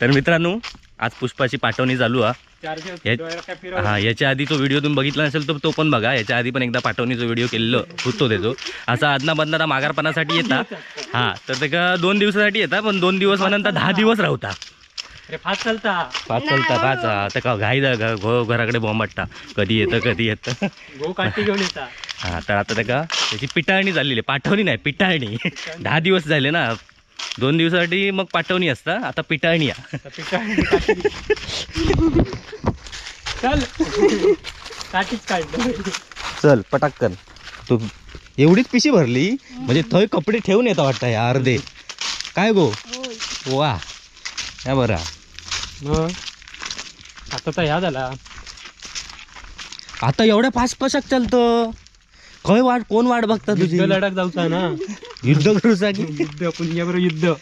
तर मित्रांनो आज पुष्पाची पाठवणी चालू हा. हा, याच्या आधी तो व्हिडिओ तुम्ही बघितला नसेल तर तो पण बघा. याच्या आधी पण एकदा पाठवणीचा व्हिडिओ केलेलो होतो त्याचो. असा आदना माघारपणासाठी येता. हा, तर ते का 2 दिवसासाठी येता, पण 2 दिवस म्हणता 10 दिवस राहता. फास्ट चालता, फास्ट चालता, फास्ट. आता का घाई घराकडे बॉम्बाटता, कधी येतं कधी येतं, गो काठी घेऊन येता. हा, तर आता त्या त्याची पिटाळणी झालेली, पाठवणी नाही पिटाळणी. 10 दिवस झाले ना, 2 दिवसासाठी मग पाठवणी असता, आता पिटाळणी. चल काठीच काढ, चल पटाकन. तू एवढीच पिशी भरली म्हणजे थंय कपडे ठेवून येता वाटतं या अर्धे. काय गो, वा या बरा. मग आता तर ह्या झाला. आता एवढ्या फास्ट कशाक चालतं? खंय वाट, कोण वाट बघता तुझी? लडाख जाऊचा ना, युद्ध करूचा की युद्ध, पुणग्याबरोबर युद्ध.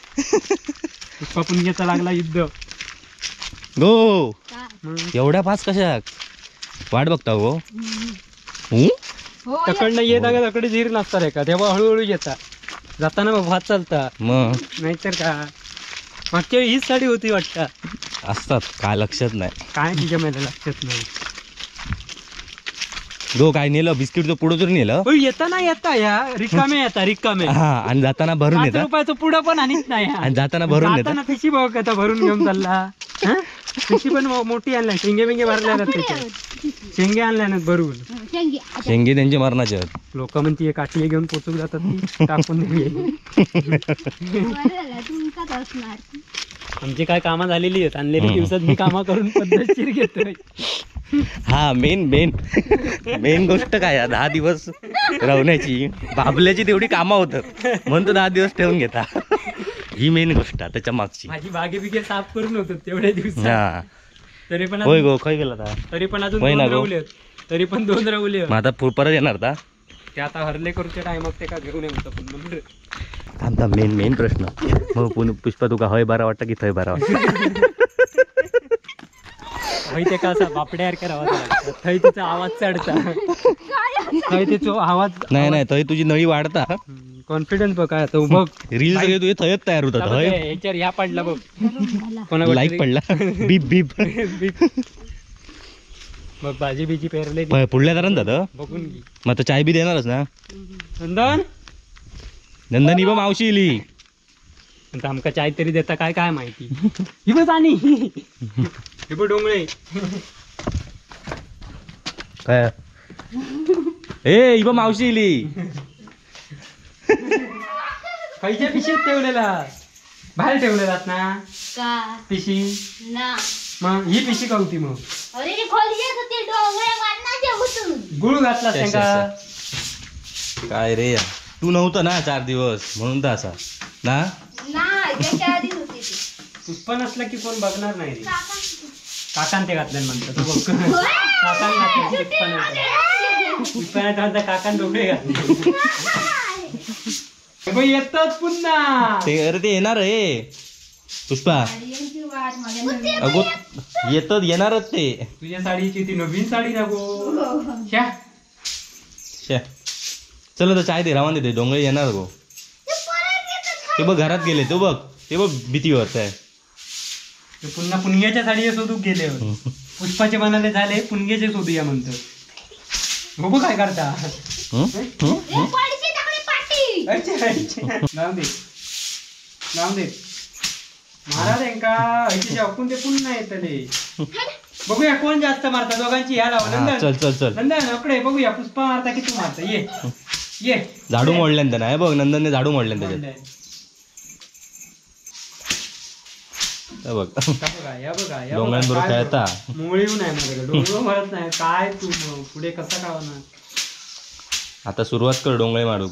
पुष्पा पुणग्याचा लागला युद्ध. गो एवढ्या फास्ट कशाक वाट बघता गो? तकडनं येत का तकडे झीर नसता रे का, तेव्हा हळूहळू येता, जाताना मग फास्ट चालता. मग नाहीतर का मागच्या वेळी हीच साडी होती वाटतं. असतात काय लक्षात नाही, काय तुझ्या मला लक्षात नाही. गो काय नेलं? बिस्किटचं पुढं तर नेलं. येताना येता या रिकामे येता, रिकामे. हा, आणि जाताना भरून येता. रुपयाचं पुढं पण आणत नाही, आणि जाताना भरून येता. पिशी भाऊ का भरून घेऊन चालला. पिशी पण मोठी आणल्या, शेंगे बिंगे भरल्या त्याच्यात, शेंगे आणल्या ना भरून. शेंगे त्यांचे मरणाचे. लोक म्हणते काठी घेऊन पोचून जातात, टाकून. आमची काय कामं झालेली आहेत आणलेली दिवसात, मी कामं करून पद्धतशीर घेतोय. हा, मेन मेन मेन गोष्ट काय, 10 दिवस राहण्याची बाबल्याची तेवढी कामं होतात म्हणून तो 10 दिवस ठेवून घेता. ही मेन गोष्ट त्याच्या मागची. माझी बागे बिगे साफ करून होत तेवढ्या दिवसात. तरी पण होय गो, खय गेला तरी पण अजून 2 रवले, तरी पण 2 रवले. मग आता परत येणार का ते? आता हरले करूच्या टायमात ते का घेऊन येतो. पण थांब थांब, मेन मेन प्रश्न. मग पुष्पा तुका हय बरा वाटतं की थंय बरा वाटतं? हय ते का असा बापड्यासारखा राहता, थंय तिचा आवाज चढता, थंय तिचा आवाज नाही नाही, थंय तुझी नळी वाढता. कॉन्फिडन्स बघ काय तो बघ, रील सगळे तुझे थंयच तयार होतात. हय ह्याच्यावर ह्या पडला बघ, लाईक पडला, बीप बीप बीप. मग भाजी बीजी पेरले पुढल्या दारात जातं बघून घे. मग आता चाय बी देणारच ना नंदन? नंदन ही बघ मावशी इली. आमका चाय तरी देता काय काय माहिती. ही बघ आणि ही बघ डोंगळे. काय ए ही बघ मावशी इली. खयच्या पिशीत ठेवलेला? बाहेर ठेवलेलात ना पिशी? मग ही पिशी का होती मग? गुळ घातला त्यांका काय रे? तू नव्हतं ना 4 दिवस म्हणून तर असा ना. पुष्पा नसला की कोण बघणार नाही रे. काकान ते घातले म्हणतात काकान घातले, पुष्पा नाही काकान डोंगळे घातले. येतात पुन्हा ते. अरे ते येणार रे पुष्पा, अगो येतात, येणारच ते. तुझ्या साडीची ती नवीन साडी ना गो. चल आता चाय दे, रावण देते. डोंगळे येणार गो ते बघ, घरात गेले तो बघ, ते बघ भीतीवर आहे. पुन्हा पुणग्याच्या साडी शोधू गेले, पुष्पाचे म्हणाले झाले पुणग्याचे शोधूया म्हणतो. बघू काय करता. जाऊ दे जाऊ दे महाराज त्यांका ते पुन्हा येतले. बघूया कोण जास्त मारता दोघांची. ह्या लाव नंदन, चल चल चल नंदन अकडे बघूया पुष्पा मारता की तू मारता. ये ये झाडू मोडल्यान त्यानं. बघ नंदनने झाडू मोडल्यान त्याच्यात. बघ बघा डोंगरांबरोबर खेळता. मुळीव नाही माझ्याकडे, डोंगर मारत नाही काय तू पुढे कसा का होणार. आता सुरुवात कर डोंगळे मारू.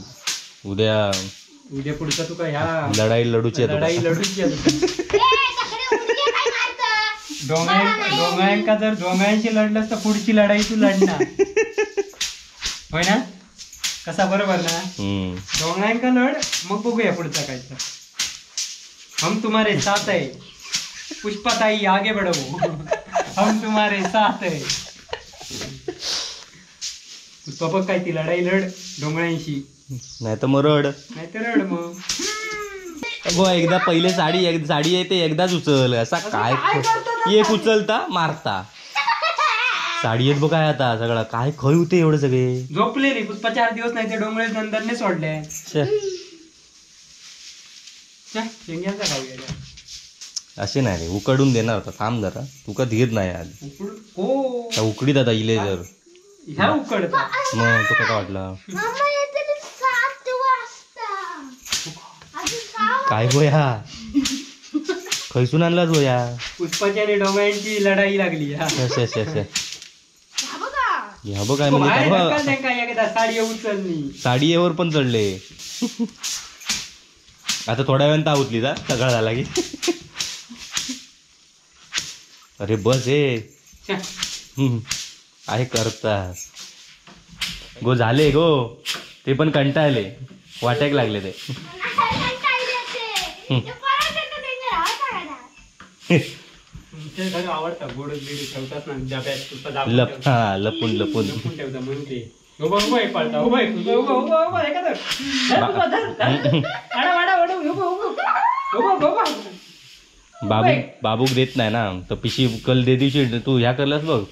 उद्या उद्या पुढचा तुका ह्या लढाई लढूची, लढाई लढूची. डोंगळ्यांका जर डोंगळ्यांशी लढलंस तर पुढची लढाई तू लढणार होय ना? कसा बरोबर ना? डोंगळ्यांका लढ मग बघूया पुढचा काय. हम तुम्हारे साथ है पुष्पाताई, आगे बढ़ो, हम तुम्हारे साथ है. पुष्पा बघ काय ती लढाई लढ डोंगळ्यांशी, नाही तर मग रड, नाही तर रड मग. गो एकदा पहिले साडी एक साडी येते एकदाच उचल, असा काय एक उचलता मारता साडी येत बघ काय आता सगळं काय खय होते एवढं सगळे. झोपलेली पुष्पा 4 दिवस नाही ते डोंगळे नंदनने सोडले. असे नाही रे, उकडून देणार होता. थांब जरा, तुका धीर नाही आज. उकडी दादा इले जर ह्या उकडता मग तुका काय वाटलं काय गोया खैसून आणलाच गोया. पुष्पाची आणि डोंगळ्यांची लढाई लागली. ह्या बघ काय म्हणजे साडी उचलली, साडीवर पण चढले. आता थोड्या वेळानं तावतली जा सगळा झाला की. अरे बस हे आहे करता गो झाले गो, ते पण कंटाळले वाटायला लागले ते. लपून लपून लपून ठेवता म्हणून ते उभा उभा पळता उभा उभा उभा उभा एखादं बाबू बाबूक देत नाही ना तर पिशी कल दे दिवशी तू ह्या करलास बघ,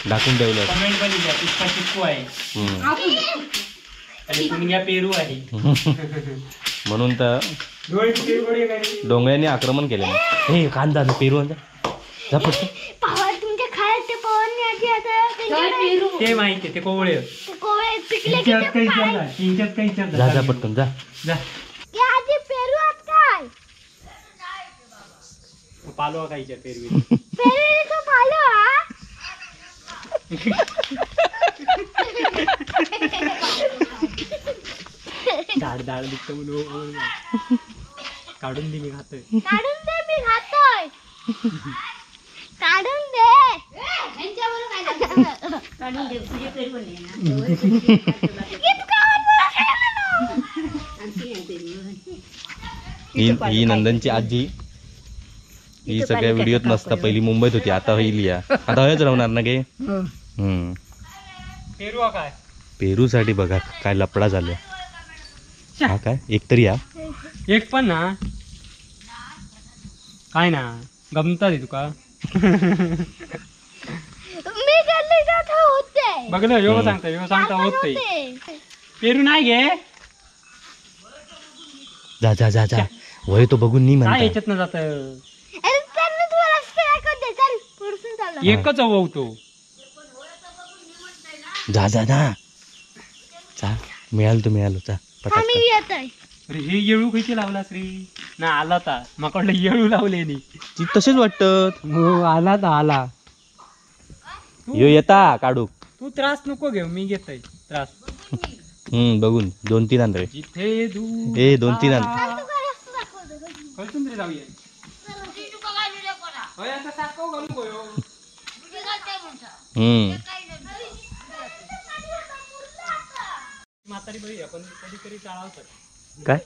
ढाकून ठेवलं. पुष्पा चिक्कू आहे आणि पुणग्या पेरू आहे म्हणून तर डोंगऱ्यांनी आक्रमण केलं. हे कांदा पेरू आणजा जा पटकन. ते माहिती ते कोवळे जा जा पटकन जा जा. पालवा खायच्या पेरवी झाड झाड दिसतं म्हणून काढून दे मी खातोय, काढून दे मी खातोय, काढून दे काढून दे तुझे पेरू नाही ना. ही नंदनची आजी, ही सगळ्या व्हिडिओत नसता, पहिली मुंबईत होती, आता होईल या, आता हयच राहणार ना गे. पेरू काय पेरूसाठी बघा काय लपडा झाला. हा काय एक तरी हा एक पण ना काय ना गमता दे तुका. मी गेले जात होते बघ ना, यो सांगता यो सांगता होते पेरू नाही घे. जा जा जा जा वय तो बघून नाही म्हणता याच्यात ना जात. एकच होतो जा जा जा जा मिळाल तू मिळालो जा. अरे हे येळू खयची लावलास रे? ना आला ता माका वाटलं येळू लावले नी ती तसेच वाटत. हो आला ता आला. यो येता काढू तू त्रास नको घेऊ, मी घेतोय त्रास. बघून 2-3 आण रे जिथे ए 2-3 आण. खयसून रे जाऊया म्हातारी बाई आपण कधीतरी चाळवतात काय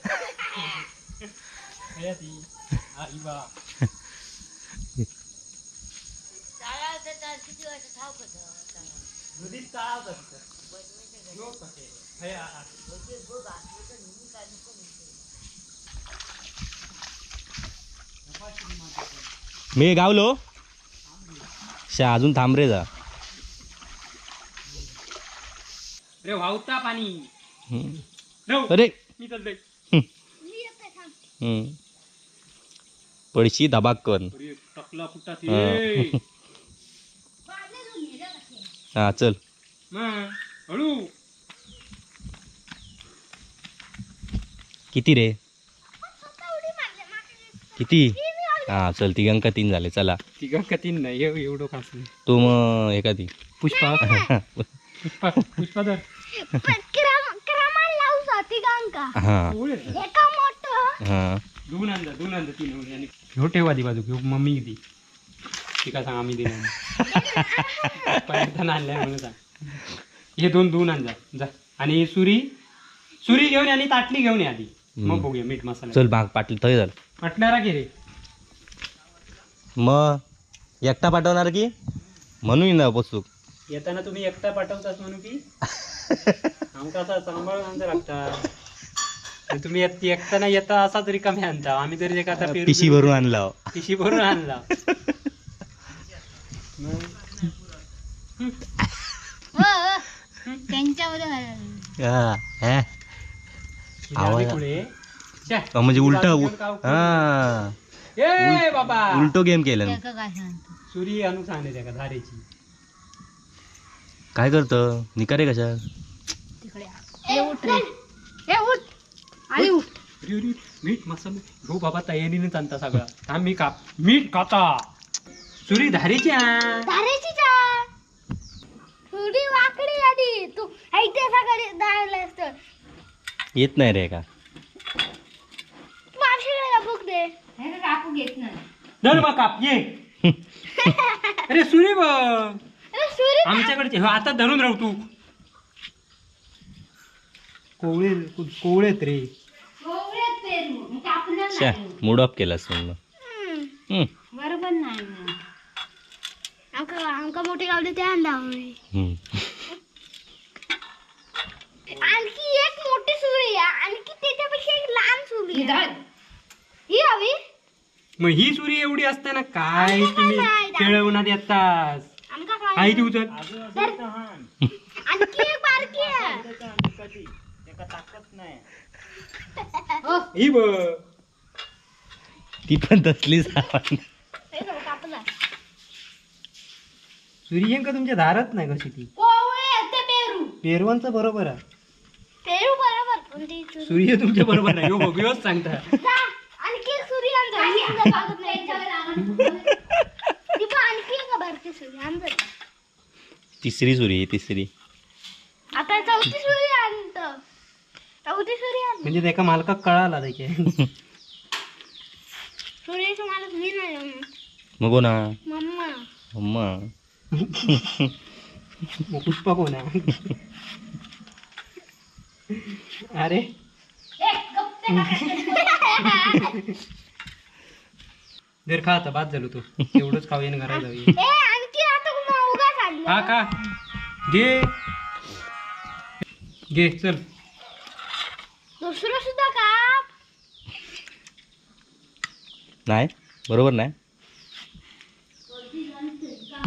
मी गावलो शा अजून थांब रे जा. रे वाहता पाणी. अरे मी चालतोय. पडशी धबाकन. टकला फुटा. हा चल हळू. किती रे किती? हा चल तिघांका 3 झाले. चला तिघांका 3 नाही एवढं खास नाही. तू मग एखादी पुष्पा पुष्पा पुष्पा धर. हा दोन अंदा 2 अंदा 3 आणि ह्यो ठेवा दी बाजू. ह्यो मम्मी दी तिका सांग आम्ही दिला पहिल्यांदा आणलाय म्हणून सांग. हे 2 2 आणजा जा. आणि सुरी सुरी घेऊन आणि ताटली घेऊन ये आधी, मग बघूया मीठ मसाला. चल भाग पाटली थंय झालं पाटणारा की रे मग एकटा पाठवणार की म्हणून ना बसूक. येताना तुम्ही एकटा पाठवतास म्हणून की आमका असा सांभाळून आणता लागता. तुम्ही एकताना येता असाच रिकामी आणता, आम्ही तरी एक आता पिशी भरून आणला, पिशी भरून आणला. म्हणजे उलट बाबा उलटो गेम केलं. सुरी आणून सांगले त्या धारेची. काय करतो निकारे कशा मीठ मसाले हो बाबा तयारीने आणता सगळा. आम्ही काप मीठ खाता सुरी धारेची धारेची सुरी वाकडी आली तू ऐकते सगळे धारलं असतं. येत नाही रे का कापू दे कापू घेत नाही धर मग काप ये. अरे सुरी बघ आमच्याकडचे आता धरून राहू तू. कोवळे कोवळेत रे, मूड ऑफ केलास बरोबर नाही. आमका मोठे गावले ते आणला. आणखी एक मोठी सुरी आहे, आणखी त्याच्यापेक्षा एक लहान सुरी आहे. ही हवी मग. ही सुरी एवढी असताना काय तुम्ही खेळवण्यात येतास. आई ती उचल. आणखी एक बारकी आहे. ही बघ ती पण तसलीच. सुरी का तुमच्या धारात नाही कशी ती? पेरवांचं बरोबर आहे, पेरू बरोबर. सूर्य तुमच्या बरोबर नाही. हो बघूयाच सांगता. आणखी एक सुरी आणतो. तिसरी सुरी, तिसरी आता चौथी सुरी आणतो. चौथी सुरी आण म्हणजे एका मालकाक कळाला त्याचे. सुरीचं मालक मी नाही. मग ना मम्मा मम्मा मग पुष्पा कोण आहे? अरे जर खा आता बाद झालो तू. एवढंच खाऊया आणि घरात जाऊया. आणखी आता हा का घे घे चल. दुसरं सुद्धा काप नाही बरोबर नाही.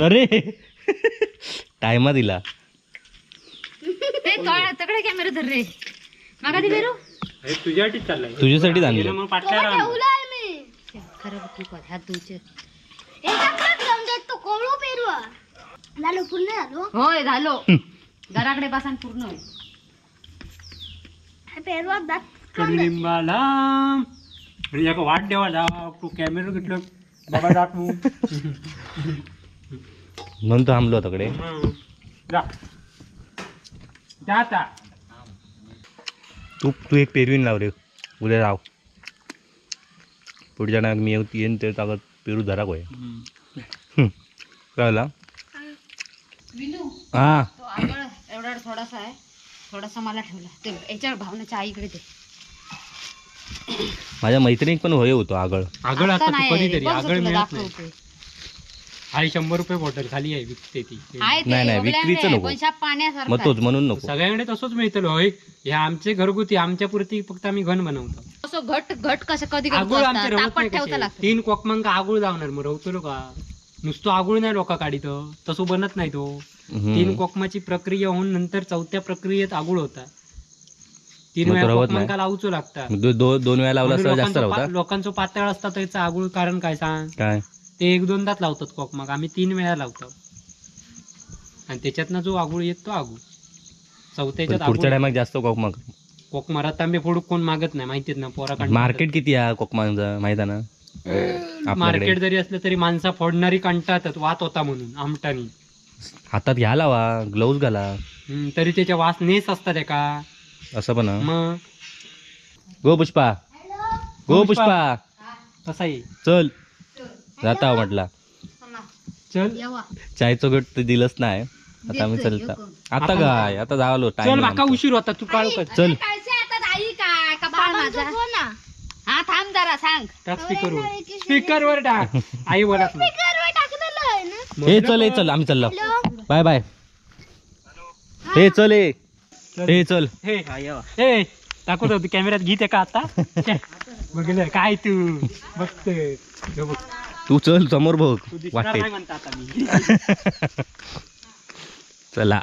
अरे टाइमा दिला. तकडे कॅमेरा धर रे. मागा दे बेरू. तुझ्यासाठीच चाललाय, तुझ्यासाठीच आणलं. मग पाटल्या खरं तू हात धुचे. तो कोवळो पेरू झालो पूर्ण झालो. होय झालो. घराकडे बसान पूर्ण होय. पेरू दात कडुलिंबाला वाट देवा जा तू कॅमेरा घेतलं बाबा दात म्हणून तो थांबलो तकडे. जा जा तू तू एक पेरवीन लाव रे उद्या राव. पुढच्या टायमाक मी येईन ते ताकद पेरू धरा कोय. कळला हा. तो आगळ एवढा थोडासा आहे, थोडासा मला ठेवला ते याच्यावर भावनाच्या आईकडे दे. माझ्या मैत्रिणीत पण होय होतो आगळ. आगळ आता तू कधीतरी आगळ मिळत नाही. आई 100 रुपये बॉटल खाली आहे विकते ती. नाही नाही विक्रीचं नको, मग तोच म्हणून नको. सगळ्यांकडे तसंच मिळतं होय. हे आमचे घरगुती आमच्या पुरती फक्त आम्ही घन बनवतो. असं घट घट कसं कधी आगुळ आमचे रवत नाही. 3 कोकमांक आगुळ लावणार मग रवतलो का? नुसतं आगुळ नाही लोका काढित, तसं बनत नाही तो. 3 कोकमाची प्रक्रिया होऊन नंतर चौथ्या प्रक्रियेत आगुळ होता. 3 वेळा कोकमांका लावूचो लागता. 2 वेळा लावला जास्त रवता. लोकांचो पातळ असता त्याचा आगुळ कारण काय सांग? काय ते 1-2दाच लावतात कोकमाक, आम्ही 3 वेळा लावतो. आणि त्याच्यातनं जो आगुळ येत तो आगुळ चौथ्याच्यात. पुढच्या टायमाक जास्त कोकमाक कोकमा रतांबे फोडूक कोण मागत नाही माहितीत ना पोरा. मार्केट किती आहे कोकमांचा माहित आहे ना? मार्केट जरी असलं तरी माणसा फोडणारी कंटाळतात वात होता म्हणून आमटानी. हातात घ्या लावा ग्लोव्ह घाला तरी त्याच्या वास नेस असतात एका असं पण. मग गो पुष्पा, गो पुष्पा कसा आहे चल जाता म्हटला. चल चायचो गट ते दिलंच नाही. आता आम्ही चलता आता काय आता झालो चल माका उशीर होता तू काळ कर. चल हा थांब जरा सांग. टाक स्पीकर स्पीकर वर टाक आई बोलत हे चल हे चल आम्ही चाललो. Bye bye. हे चल हे, हे चल. हे हे दाखवतो तू कॅमेऱ्यात घेते का आता? बघितलं काय तू बघते. तू चल समोर बघ तू दिसणार वाटते. नाही म्हणता आता मी. चला.